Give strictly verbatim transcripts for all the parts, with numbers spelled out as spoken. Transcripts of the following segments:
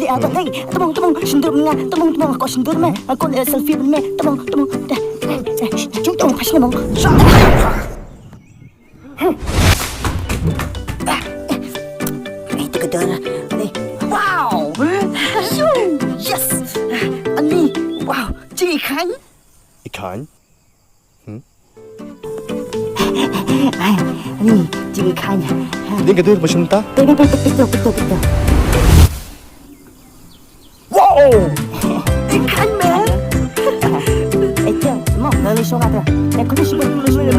Ah, tong, tong, tong, tong, sindur nga, tong, tong, ko sindur me, ko, eh, selfie me, tong, tong, tong, tong, pas ni mong. Wow! Yes! Ani, wow! Jingkhan? Ikhan? Hmm? Ai, ni, jingkhan. Ni ka dur ba shunta? Te, te, te, te, pito, pito, pito. Wow! Ikhan me. Ito, mo, nang ni shunga ta. Te, kudu shunga, kudu shunga.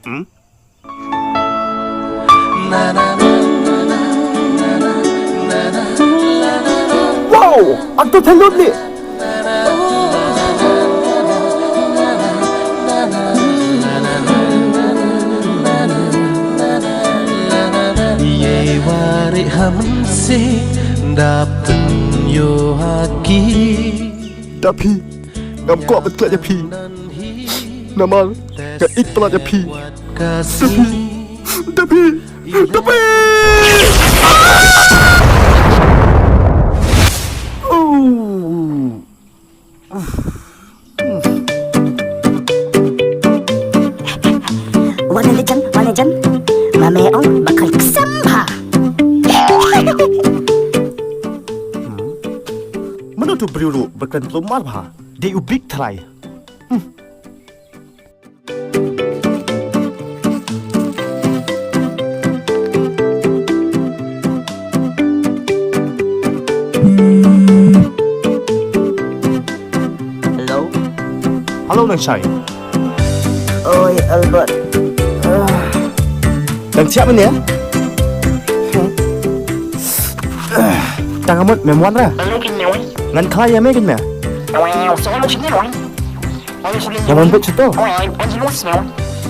Hmm? Wow! Atu thalut ni. Ye wari hamsi dap yo haki. Tapi ngam kwah ban klet ïa phi. Namar nga ïeit palat ïa phi. Da phi. Da phi. Da phi. Wan ïa la jan, wan ïa la jan. Ma me ong ba kan ksem bha. Mano tu briew ruh ba kan tlum mar bha. Dei u bik trai. Hello? Hello, Nang Shai. Oi, Albert. Dang thiah mynne? Tang amut, mem wan ra. Ngan khlaiñ ïa me kein me. Nga wan beit sha to.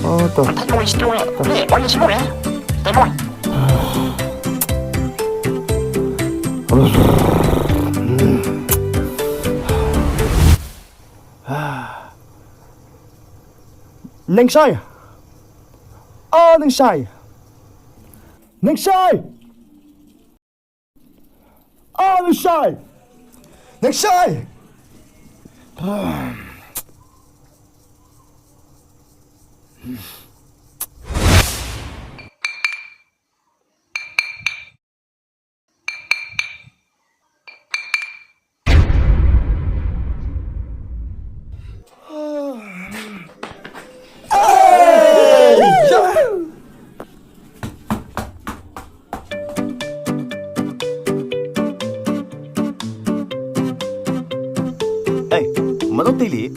Oh, to. Nang Shai. Oh, Nang Shai. Nang Shai. Oh, Nang Shai! Nang Shai! Ei, mano te lei?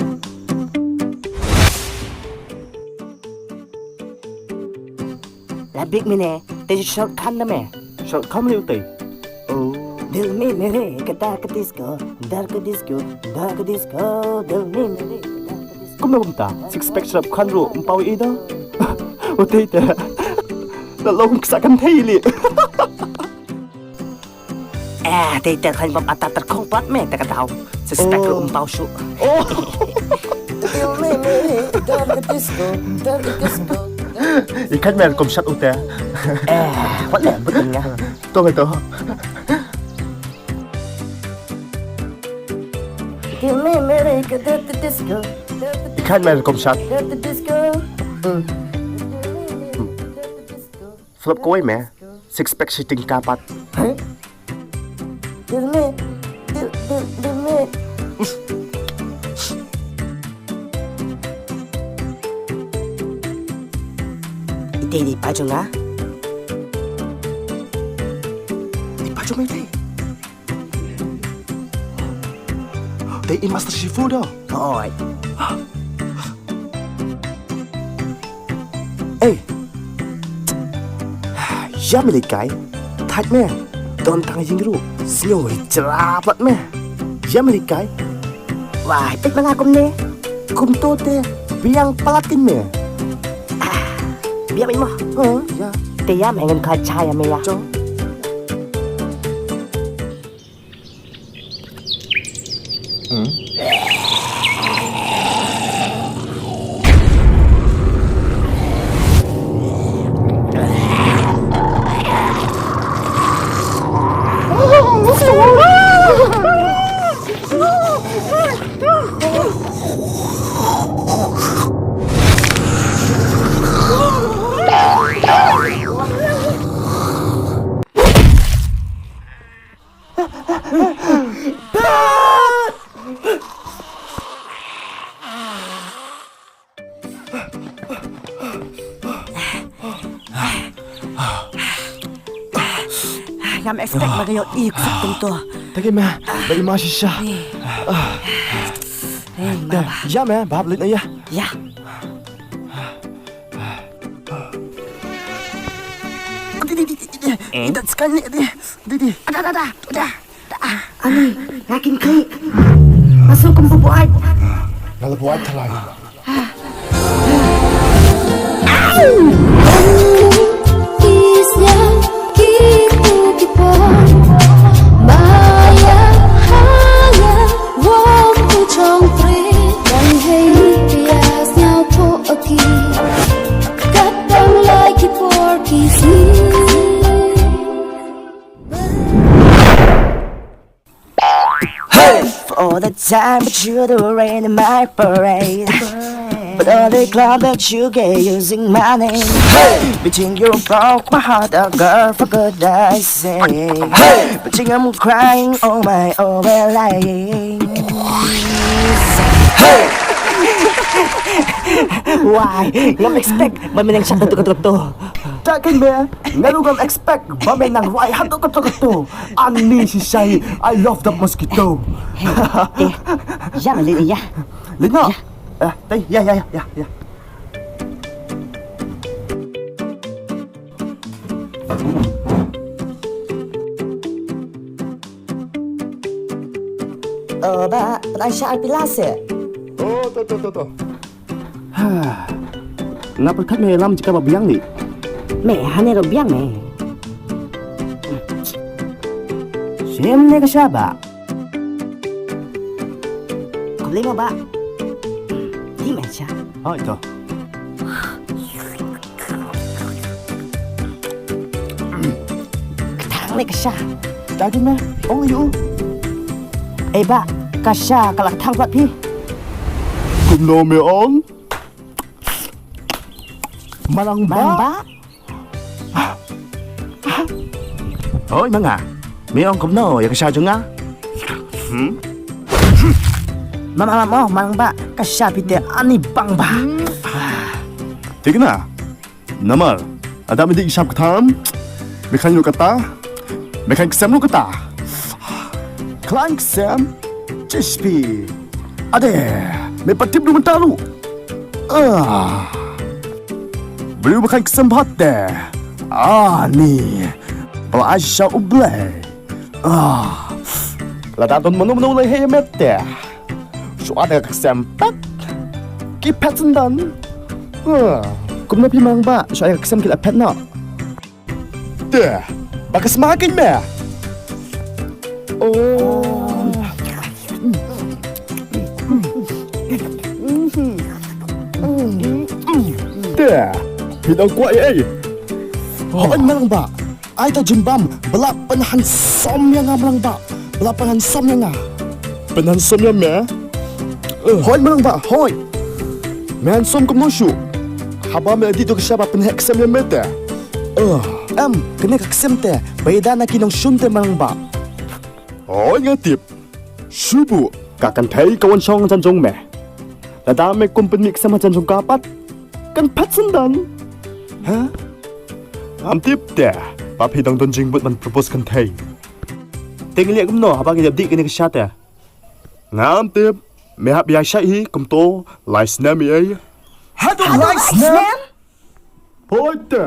La bik mine, te short khan na me. Short khan lei u te. Oh. Dil mein mere ka dark disco, dark disco, dark disco, dil mein mere ka dark disco. Kumno kumta, six pack shrap khan ruh ym paw ïa i da. U te te. La long ksa kan thei lei. Eh, te te khan bam ata ter khong pat me te ka daw. Six pack ruh ym paw shuh. Oh. Dil mein mere dark disco, dark disco. I khan mer kum shat u te. Eh, wat le but nga. To to. Dil mein mere ka dark disco. I khan mer kum shat. Dark disco. Hmm. Flop kawei me. Six pack shi tyngka pat. Huh? Dil mein, dil, dil, dil mein. Ite di pa jong nga. Di pa jong nga ite. Dei i Master Shifu da. Oi. Ei. Ïa me leit kai. Thait me. Don tang ïing ruh. Sngew hi jrap lat me. Ïa me leit kai. Wai, peit ma nga kumne. Kumto te biang palat kein me. Ah, biang mo. Oh, ïa. Te ïa me ngan kha cha ïa me ïa. Chong. Hmm? Expect ba ka ïohi ïa ka suk kumto. Te ki me, ba i ma shisha. Hey, ma ba. Ïa me, ba hap leit na ïa. Ïa. Di, di, di, di, di. Di, di, sekali, di, di, di. Ada, ada, ada, ada. Ani, nga kin klik. Masuk kum bubuat. Nga la buat thalai. Kisnya kitu kipo. Maya haya wong ku chong pre. Dan hei pias nyau po aki. Katang lai ki por kisnya. Hey! For the time that you do rain in my parade. But all the club that you get using my name. Hey! Bitching you broke my heart out, girl, for good I say. Hey! Bitching I'm crying, oh my, oh well I. Hey! Why? Ngam expect ba men nang shah tu tu tu. Tak kan be? Nga ruh ngam expect ba men nang rwai haduh kato kato. Ani shisha hi, I love the mosquito. Hey, eh, ïa ma leit ïa. Leit noh. Ïa. Eh, tai, ïa, ïa, ïa, ïa, ïa. Oh, ba, pynai sha arpila se. Oh, to, to, to, to. Ha. Nga pyrkhat me lam jaka ba biang ni. Me, hane ro biang me. Sim ne ka sha ba. Khublei mo ba. Ti me sha. Hoi to. Ka thang ne ka sha. Dagi me, ong ïa u. Eh ba, ka sha ka la thang pat phi. Kumno me ong? Malang ba? Malang ba? Hoi ma nga. Me ong kumno ïa ka sha jong nga? Hmm? Mama mama malang ba ka sha phi te ani bang ba. Thikna. Namar lada me dih ki sham ktham, me khlaiñ ruh kata, me khlaiñ ksem ruh kata. Khlaiñ ksem, chispi. Ade, me pat tip ruh mynta ruh. Ah. Briew ba khlaiñ ksem bha te. Ani. Ba la ai shisha U Blei. Ah. Lada don mano mano lehei ïa me te. Shu ai da ka ksem pet. Ki phet syndon. Ah. Kumno phi mang ba shu ai da ka ksem ki la phet noh. Te. Ba ka sma kein me. Oh. Te. Phi dang kwah ei ei. Hooid malang ba. Ai ta jingbam, ba la pynhandsome ïa nga malang ba. Ba la pynhandsome ïa nga. Pynhandsome ïa me? Eh. Hooid malang ba, hooid. Me handsome kumno shuh? Haba me dih tu ka sha ba pynheh ksem ïa me te. Eh. Em, kane ka ksem te, ba ïada na ki nongshun te malang ba. Hooid nga tip. Shu buh, ka kynthei ka wan shong hajan jong me. Lada me kum pynmih ksem hajan jong ka pat, kan phet syndon. Ha? Ngam tip te, ba phi dang don jingmut ban propose kynthei. Te ngi leh kumno haba ngi dep dih kane ka sha te? Ngam tip, me hap ïaishah hi kumto lai snem ei ei. Haduh lai snem? Poi te.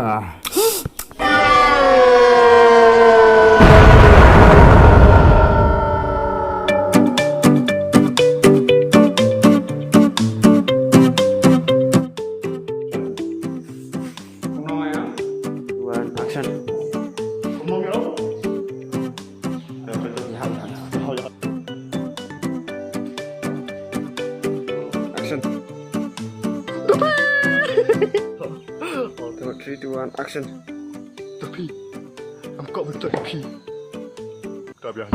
One, action. Action. All, two, three, two, one, action. Tapi, I'm caught with thirty P. Tapi,